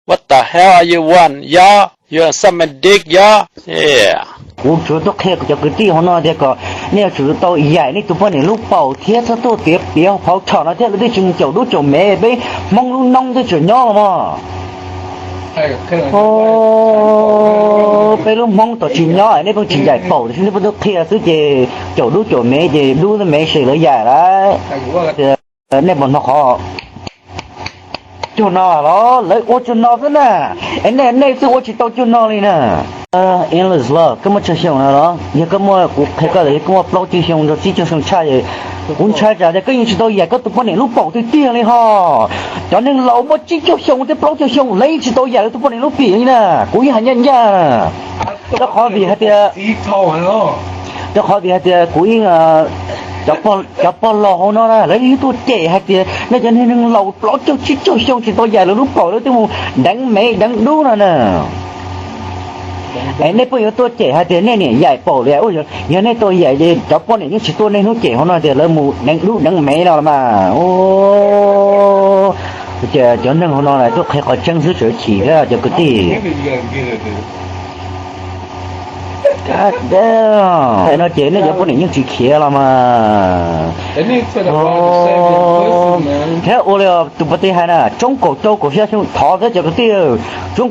What the hell are you want, y'all? You want suck my dick, y'all? Yeah. Kuv tsuas tuaj qhia cov kwv tij hauv no tias kom nej yuav tsum tau yaim nej tus poj niam lub paum thiab txhob tuaj tiav piav phau thaum no thiab, lawv twb tsis mus caum dub caum mev, peb Hmoob lub noob twb tseem nyob los mog. Peb lub Hmoob tom tsis nyob nej pheej tsis yaim paum, tiam sis nej pheej tuaj qhia xwb ces caum dub caum mev ces dub mev ces lawv yaim lawm. Nej puas hnov qhov cuag no los lawv ua cuag no xwb na, es nej nej twb ua tsis tau cuag no li na. Endless Love, koj muaj tsawg xyoo no los? Yog koj muaj, kuv qhia koj tias yog koj muaj plaub caug xyoo rau tsib caug xyoo tshaj, kuv ntshai tsam tias koj yeej tsis tau yaim koj tus poj niam lub paum tiag tiag li ho. Cov neeg laus muaj tsib caug xyoo thiab plaub caug xyoo lawv yeej tsis tau yaim lawv tus poj niam lub paum li na. Kuv yeej hais ncaj ncaj, rau qhov vim hais tias, rau qhov vim hais tias kuv yeej, cov pog laus hauv no na lawv yeej tuaj cem hais tias nej cov neeg laus plaub caug tsib caug xyoo tsis tau yaim lawv lub paum, lawv twb mus deev mev deev dub no na. Es nej pheej yuav tuaj cem hais tias nej niam yaim paum li, yog nej tau yaim ces cov poj niam yeej tsis tuaj nej hnub cem hauv no tias lawv mus deev dub deev mev no los mas. Ces cov neeg hauv no tuaj qhia qhov tseeb xwb tseem chim thiab cov kwv tij. No ces nej cov poj niam yeej tsis khiav los mas. Thiab ua li tus pas tis hais na, tsoob kaum rau kaum xya xyoo thov thiab cov kwv tij, tsoob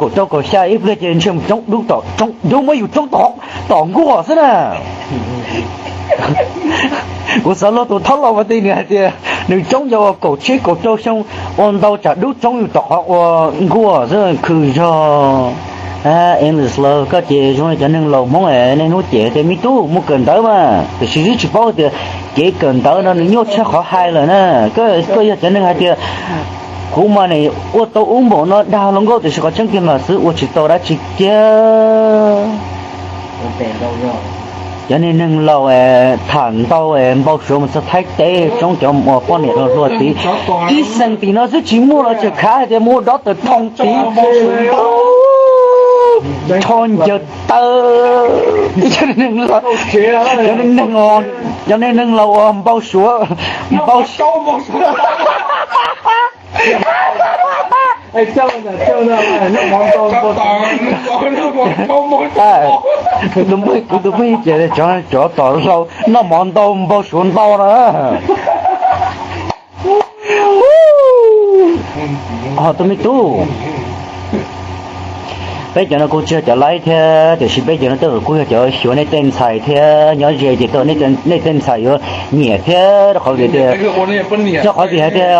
kaum rau kaum xya ib pliag ces ntshe mus tsoob dub tom, tsoob dub muab yus tsoob tom nkuaj xwb na. Kuv xav luag tus thaub laus pas tis nws hais tias nws tsoob yog ua kaum tsib kaum rau xyoo, ua ntau tsam dub tsoob yus tom qhov ua nkuaj xwb khw zog. Endless Love, koj ces zoo li cov neeg laus Hmoob es nej hnub cem tias me tub mus kawm ntawv mas, tiam sis twb tsis paub tias kev kawm ntawv no nws nyuaj tshaj qhov hais lawm na. Koj yog cov neeg hais tias kuv mas nim ua tau ub npaum no dag hluas nkauj tiam sis qhov tseeb tiag mas xwb ua tsis tau dab tsi kiag. Cov neeg laus es tham ntau es npau suav mus txog Thaib teb tsoob cov uas poj niam hluas hluas tid. Ib xeem tim no xwb tsis muaj los tseem khav hais tias mus ua dov tawm thoom tid. Tsho ncaws taw. Cov neeg laus, cov neeg laus uas npau suav, npau Kuv tus phooj ywg ces cov tom hlau noj mov ntau npau suav ntau na. Ho tus me tub, peb cov no kuj tsis yog cov laib thiab tiam sis peb cov no tej zaum kuj yog cov xyuas nej tej ntxhais thiab nyob ze ces tej zaum nej tej ntxhais yuav nyiam thiab rau qhov vim tias, rau qhov vim hais tias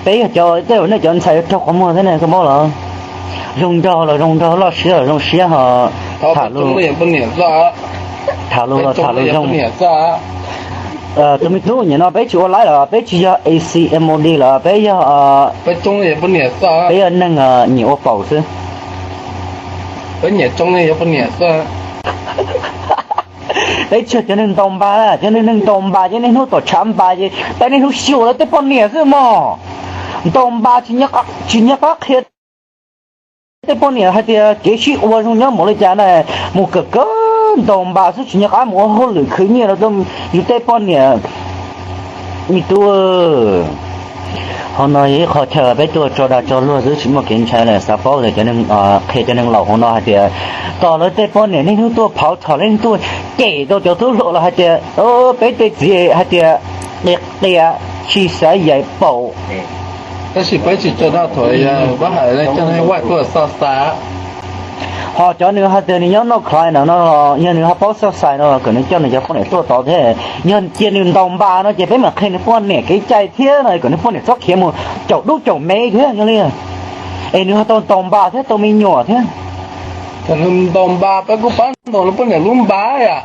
peb yog cov tej zaum nej cov ntxhais yuav raug qhov muag thiab ne koj paub los. Zoo nraug los zoo nraug, loj siab los zoo siab ho. Tham lus, tham lus los tham lus zoo. Tus me tub, nim no peb tsis ua laib los peb tsis yog A C M O D los peb yog, peb yog neeg nyiam ua paum xwb. Peb tsis yog cov neeg ntaus npas, cov neeg ntaus npas ces niaj hnub tom tshav npas ces peb niaj hnub xyuas lawv tej poj niam xwb mog. Ntaus npas tsis nco qab qhia tej poj niam hais tias kev sib ua zoo nyob npaum li cas na, mus kawm kawm ntaus npas xwb tsis nco qab mus ua hauj lwm khwv nyiaj rau yus tej poj niam. Me tub, hauv no yog ib qho chaw peb tuaj tso dag tso luag xwb tsis muaj kev ntshai lawm, xav paub tias cov neeg, qhia cov neeg laus hauv no hais tias tos lawv tej poj niam niaj hnub tuaj phau thaum niaj hnub tuaj cem rau cov tub hluas los hais tias peb tej txiv hais tias qias qias tsis xav yaim paum. Tab sis peb tsis tso dag thaum yog pab hais coj neeg waij tuaj xauj xais. Ho cov nws hais tias nws nyob North Carolina no los yog nws ho paub xauj xais no los kom nws coj nws cov poj niam tuaj tod thiab. Yog cia nws ntaus npas no ces peb mam qhia nws poj niam kev cai thiab no kom nws poj niam txhob khiav mus caum dub caum mev thiab yog li. Es nws ho tau ntaus npas thiab tau me nyuam thiab. Nws ntaus npas peb kuj pab ntaus nws poj niam lub npas yom.